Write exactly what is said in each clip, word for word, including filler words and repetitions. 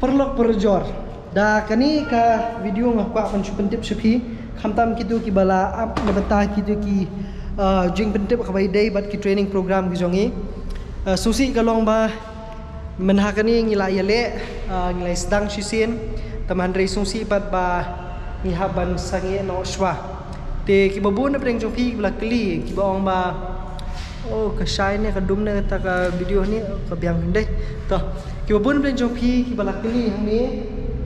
Paralok parajor, da kane ka video nga kwah ban shu pyntip sha phi, khamtam kito kiba la ap na bynta kito ki, uh, jingpyntip kaba ïadei bad ki training program ki jong ngi. Uh, sngewsih ka long ba mynha kane ngi la ïaleh, uh, ngi la sdang shisien, tangba hynrei sngewsih pat ba ngi hap ban sangeh noh shuwa. Te kiba bun na pdeng jong phi kiba la kylli, kiba ong ba, oh, ka shai ne ka dum ne kata ka video ne, oh, ka biang hynrei. To, kiba bun na pdeng jong phi kiba la kylli hangne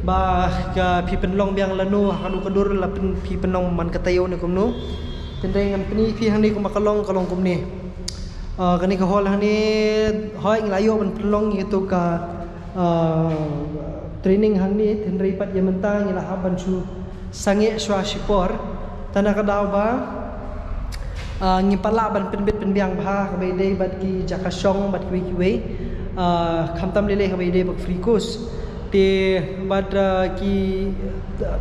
ba ka phi pynlong biang lano ha kano ka dur, la pyn, phi pynlong man ka taïew ne kumno. Te hynrei ngan pyni phi hangne kumba ka long, ka long kumne. Ah, kane ka hall hangne, hoi ngi la ïoh ban pynlong ïa kato ka, ah, training hangne, te hynrei pat ïa mynta ngi la hap ban shu sangeh shuwa shipor. Tang na ka daw ba, ah, ngim pat lah ban pynbit pynbiang bha kaba ïadei bad ki jaka shong bad kiwei kiwei. Ah, khamtam lei lei kaba ïadei bad free course. Te bad, ah, ki, ah,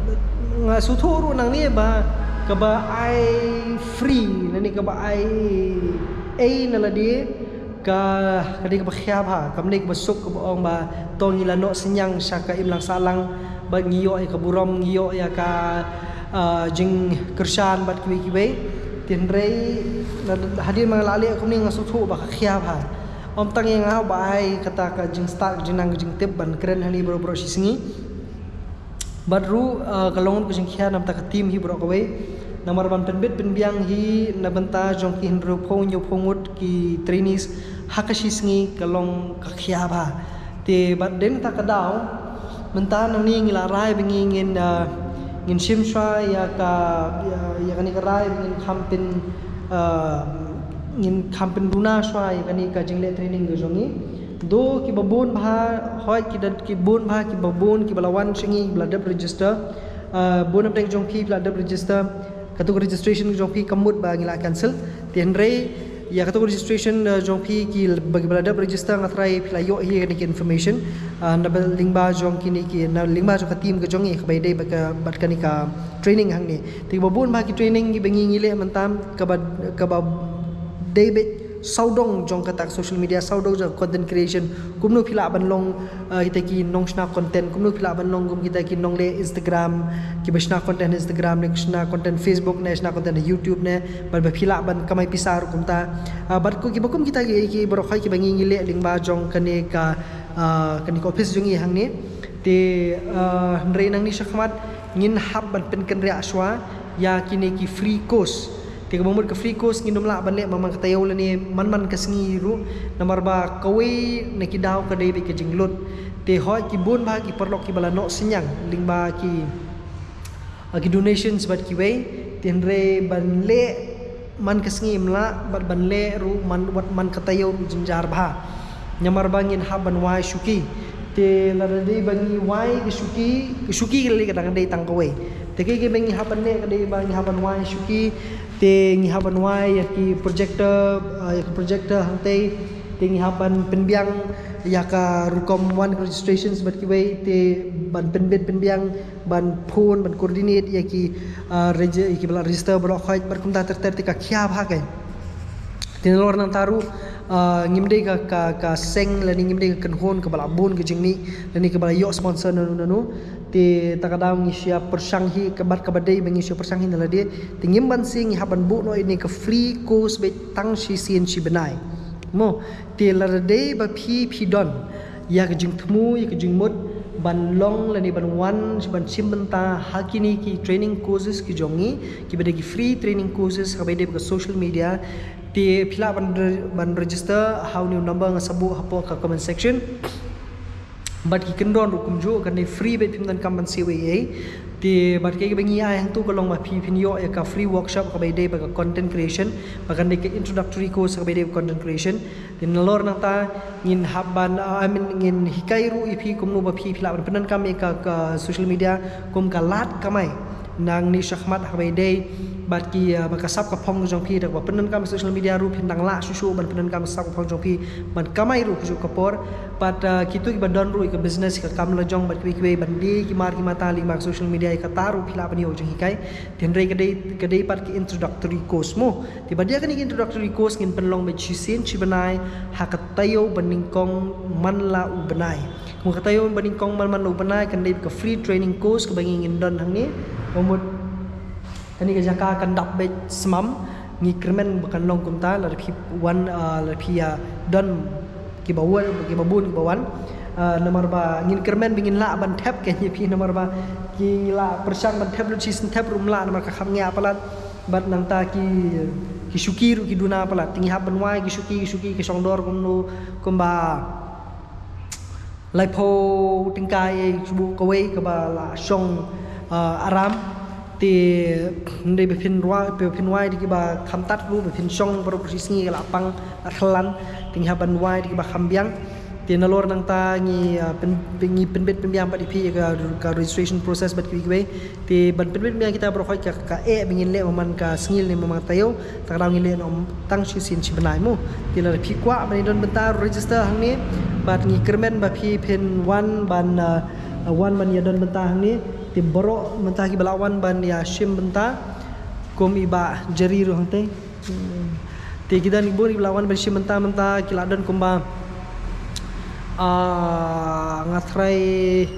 nga sngewthuh ruh nangne ba kaba ai free lane kaba ai ei na lade ka, ka dei kaba khia bha, kam dei kaba suk kaba ong ba to ngi la noh synñiang sha ka imlang sahlang bad ngi ïoh ïa ka burom, ngi ïoh ïa ka, ah, jingkyrshan bad kiwei kiwei. Te hynrei hadien ba nga la leh kumne nga sngewthuh ba ka khia bha. Ym tang ïa nga ba ai kata ka jingstad, ka jingnang, ka jingtip ban kren hangne baroh baroh shi sngi. Bad ruh, ah, ka long ka jingkhia na bynta ka team hi baroh kawei. Namar ban pynbit pynbiang hi na bynta jong ki hynriewphew hynñiewphew ngut ki trainees ha ka shi sngi ka long ka khia bha. Te bad dei na kata ka daw mynta nangne ngi la rai ba ngi ngin, ah, ngin shim shuwa ïa ka, ïa, ïa kane ka rai ba ngin kham pyn, ah, ngin kham pynduna shuwa ïa kane ka jingleh training ka jong ngi. Do kiba bun bha, hoi ki da ki bun bha, kiba bun, kiba la wan sha ngi, kiba la dep register. Ah, bun na pdeng jong phi ba la dep register. Kato ka registration jong phi kam mut ba ngi la cancel. Te hynrei ïa kato ka registration, ah, jong phi kiba, kiba la dep register nga tharai phi la ïoh hi kane ka information. Ah, na ba lyngba jong kine ki, na lyngba jong ka team ka jong ngi kaba ïadei bad ka, bad kane ka training hangne. Te kiba bun bha ki training kiba ngi ngi leh mynta kaba, kaba dei beit sawdong jong kata ka social media, sawdong jong content creation. Kumno phi lah ban long, ah, kita ki nongshna content, kumno phi lah ban long kum kita ki nongleh Instagram, kiba shna content Instagram ne, shna content Facebook ne, shna content YouTube ne, bad ba phi lah ban kamai pisa ruh kumta. Ah, bad ko kiba kum kita ki, ki baroh hoi kiba ngi ngi leh lyngba jong kane ka, ah, kane ka office jong ngi hangne. Te, ah, hynrei nangne shakhmat ngin hap ban pynkynriah shuwa ïa kine ki free course. Te kaba mut ka free course ngin ym lah ban leh man man ka taïew lane man man ka sngi ruh, namar ba kawei na ki daw ka dei beit ka jinglut. Te hoi ki bun bha ki paralok kiba la noh synñiang lyngba ki, ah, ki donations bad kiwei. Te hynrei ban leh man ka sngi ym lah, bad ban leh ruh man, wat man ka taïew ruh jynjar bha. Namar ba ngin hap ban wai shuki. Te lada dei ba ngi wai ka shuki, ka shuki ka lei ka dang dei tang kawei. Te kaei kaei ba ngi hap ban leh ka dei ba ngi hap ban wai shuki. Te ngi hap ban wai ïa ki projector, ah, ïa ki projector hangtei. Te ngi hap ban pynbiang ïa ka rukom wan ka registrations bad kiwei, te ban pynbit pynbiang, ban phone, ban coordinate ïa ki, ah, regi-, ïa kiba la register baroh khoit bad kumta ter ter, te ka khia bha keiñ. Te nalor nangta ruh, ah, ngim dei ka, ka, ka seng lane ngim dei ka kynhun kaba la bun ka jingmih lane kaba la ïoh sponsor nano nano. Te ta ka daw ngi shu ïa pyrshang hi, ka bad kaba dei ba ngi shu ïa pyrshang hi na lade. Te ngim banse, ngi hap ban buh noh ïa kane ka free course beit tang shisien shi bnai. Mo, te lada dei ba phi, phi don ïa ka jingthmu, ïa ka jingmut ban long lane ban wan, ban shim bynta ha kine ki training courses ki jong ngi, kiba dei ki free training courses kaba ïadei bad ka social media, te phi lah ban re-, ban register ha une u number nga sa buh hapoh ka comment section. Bad ki kyndon ruh kumjuh, kane free beit, phim donkam ban siew ei ei. Te bad kaei kaba ngi ai hangto ka long ba phi phin ïoh ïa ka free workshop kaba ïadei bad ka content creation, ba kane ka introductory course kaba ïadei bad content creation. Te nalor nangta ngin hap ban, ah, I mean, ngin hikai ruh ïa phi kumno ba phi, phi lah ban pyndonkam ïa ka, ka social media kum ka lad kamai nangne shakhmat haba ïadei bad ki, ah, ba ka sap ka phong jong phi. Da kaba pyndonkam social media ruh phin dang lah shuh shuh ban pyndonkam ka sap ka phong jong phi ban kamai ruh kajuh ka por. Bad, ah, kito kiba don ruh ïa ka business, ïa ka kam lajong bad kiwei kiwei, ban die ki mar ki mata lyngba ka social media, ïa kata ruh phi lah ban ïoh jinghikai. Te hynrei ka dei, ka dei pat ka introductory course mo. Te bad ïa kane ka introductory course ngin pynlong beit shisien shi bnai ha ka taïew ba nyngkong man la u bnai. Mo, ka taïew ba nyngkong man man u bnai kan dei ka free training course kaba ngi ngin don hangne. Ba mut kane ka jaka kan dap beit smam, ngi kyrmen ba kan long kumta, lada phi wan, ah, lada phi ïa don kiba wan, kiba bun kiba wan. Ah, namar ba ngin kyrmen ba ngin lah ban thep, kane phi, namar ba ki la pyrshang ban thep lut shisien, thep ruh ym lah namar ka kham ngiah palat. Bad nangta ki, ki shuki ruh ki duna palat. Te ngi hap ban wai ki shuki, ki shuki ki shong dor kumno, kumba laiphew tyngka ïa u kawei kaba la shong, ah, aram. Te hynrei ba phin wai, ba phin wai da kiba kham tad ruh, ba phin shong baroh shi sngi, ka la pang, la khlaiñ. Te ngi hap ban wai da kiba kham biang. Te nalor nangta ngi, ah, pyn-, pyn-, ngi pynbit pynbiang pat ïa phi ïa ka, ka registration process bad kiwei kiwei. Te ban pynbit pynbiang ïa kita baroh khoit ka, ka eh ba ngin leh man ka sngi ne man ka taïew, te ka daw ngin leh noh tang shisien shi bnai mo. Te lada phi kwah ban ïa don bynta, register hangne. Bad ngi kyrmen ba phi phin wan ban, ah, wan ban ïa don bynta hangne. Te baroh mynta kiba la wan ban ïa shim bynta, kum i Bah Jerry ruh hangtei. Hmm. Te ki don bun kiba la wan ban shim bynta, mynta ki la don kumba, ah, nga tharai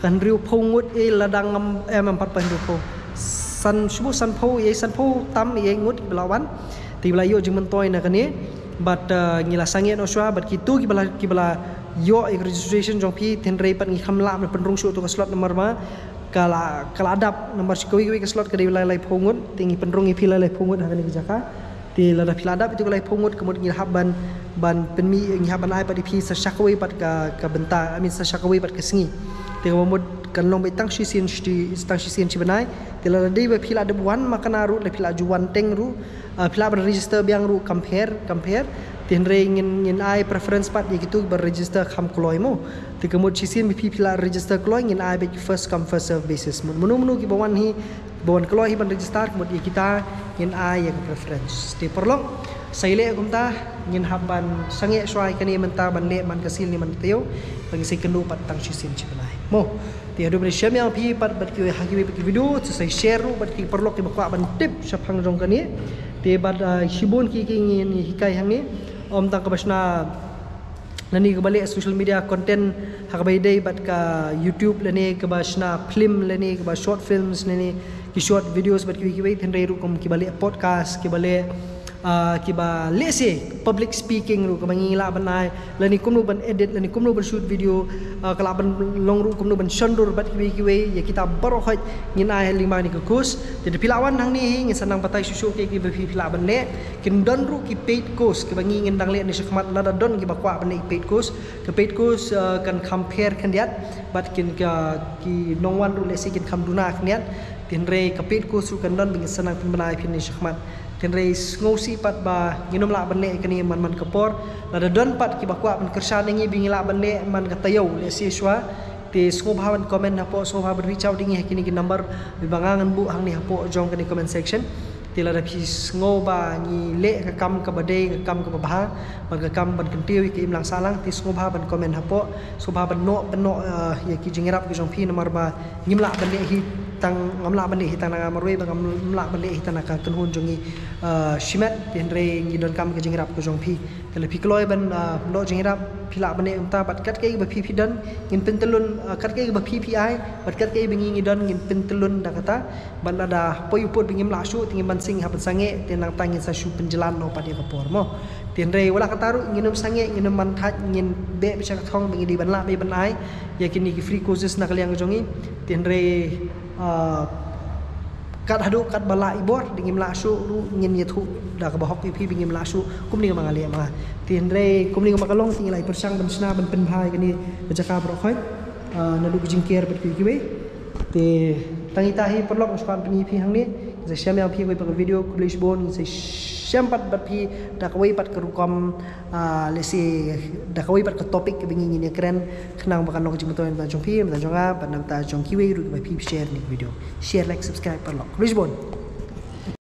ka hynriewphew ngut, eh, lada ngam, eh, em, em pat hynriewphew. San, shu buh sanphew, eh, sanphew tam, eh, ngut kiba la wan. Te kiba la ïoh jingmyntoi na kane. Bad, ah, ngi la sangeh noh shuwa, bad kito kiba la, kiba la ïoh, eh, registration jong phi, te hynrei pat ngi kham lah ban pynrung shuh ïa uto ka slot namar ba ka la, ka la dap, namar shi kawei kawei ka slot ka dei lai laiphew ngut, te ngi pynrung ïa phi lai laiphew ngut ha kane ka jaka. Te lada phi la dap ïa uto ka laiphew ngut, ka mut ngi hap ban, ban pynmih, ngi hap ban ai pat ïa phi sa sha kawei pat ka, ka bynta, I mean sa sha kawei pat ka sngi. Te kaba mut kan long beit tang shisien shi, tang shisien shi bnai. Te lada dei ba phi la dep wan makna ruh, lada phi la ju wan teng ruh, ah, phi lah ban register biang ruh, compare, compare. Te hynrei ngin, ngin ai preference pat ïa kito ba register kham kloi mo. Te ka mut shisien ba phi, phi la register kloi, ngin ai beit first come first serve basis. Mut mynno mynno kiba wan hi, ba wan kloi hi ban register, ka mut ïa kita ngin ai ïa ka preference. Te paralok, sa ïaleh kumta, ngin hap ban sangeh shuwa ïa kane mynta ban leh man ka sngi ne man ka taïew, ba ngin sa ïakynduh pat tang shisien shi bnai mo. Te haduh ban ïashem ïa phi pat bad kiwei ha kiwei pat ki video, to sa share ruh bad ki paralok kiba kwah ban tip shaphang jong kane. Te bad, ah, shibun ki, ki ngin hikai hangne. Ym tang kaba shna lane kaba leh social media content ha kaba ïadei bad ka YouTube lane kaba shna film lane kaba short films lane ki short videos bad kiwei kiwei, hynrei ruh kum kiba leh podcast, kiba leh, ah, kiba leh se public speaking ruh kaba ngi lah ban ai, lane kumno ban edit lane kumno ban shoot video, ah, ka lah ban long ruh kumno ban shon dur bad kiwei kiwei, ïa kita baroh khoit ngin ai ha lyngba kane ka course. Te lada phi lah wan hangne hi ngin sa nang batai shuh shuh kiei kiei ba phi, phi lah ban leh. Kin don ruh ki paid course kiba ngi ngin dang leh ne shakhmat, lada don kiba kwah ban leh paid course. Ka paid course, ah, kan kham pher khyndiat bad kin ka, ki nongwan ruh lehse kin kham duna khyndiat. Te hynrei ka paid course ruh kan don ba ngin sa nang pynbna ïa phi ne shakhmat. Te hynrei sngewsih pat ba ngin ym lah ban leh ïa kane man man ka por. Lada don pat kiba kwah ban kyrshan ïa ngi ba ngi lah ban leh man ka taïew lehse shuwa, te sngewbha ban comment hapoh, sngewbha ban reach out ïa ngi ha kine ki number ba nga ngan buh hangne hapoh jong kane comment section. Te lada phi sngew ba ngi leh ka kam kaba dei, ka kam kaba bha, bad ka kam ban kyntiew ïa ka imlang sahlang, te sngewbha ban comment hapoh, sngewbha ban noh, ban noh, eh, ïa ki jingïarap ki jong phi, namar ba ngim lah ban leh hi tang, ngam lah ban leh hi tang na nga marwei, ba ngam lah ban leh hi tang na ka kynhun jong ngi, eh, shimet. Te hynrei ngi donkam ka jingïarap ka jong phi. Te lada phi kloi ban, ah, noh jingïarap, phi lah ban leh kumta, bad katei ba phi, phi don ngin pyntyllun, ah, katei ba phi, phi ai, bad katei ba ngi, ngi don ngin pyntyllun da kata. Bad lada poi u pud ba ngim lah shuh, te ngin ban sing ha ban sangeh, te nangta ngin sa shu pynjlan noh pat ïa ka por mo. Te hynrei wat la kata ruh ngin ym sangeh, ngin ym ban thait, ngin beh beit sha ka thong ba ngi dei ban lah beit ban ai ïa kine ki free courses na ka liang jong ngi. Te hynrei, ah, kat haduh katba lah i bor, da ngim lah shuh ruh ngin ïathuh da kaba hok ïa phi ba ngim lah shuh, kumne ma nga leh ma nga. Te hynrei kumne ma ka long, te ngi la ïa pyrshang ban shna ban pynbha ïa kane ka jaka baroh khoit, ah, naduh ka jingker bad kiwei kiwei. Te tang ita hi paralok, nga shu kwah pyni phi hangne. Ngin sa shem ïa phi kawei pat ka video, khublei shibun, ngin sa shem pat bad phi da kawei pat ka rukom, ah, lehse da kawei pat ka topic kaba ngi ngin ïakren, khnang ba kan long ka jingmyntoi na bynta jong phi, na bynta jong nga, bad na bynta jong kiwei ruh kiba phi share ïa kane ka video. Share, like, subscribe paralok. Khublei shibun.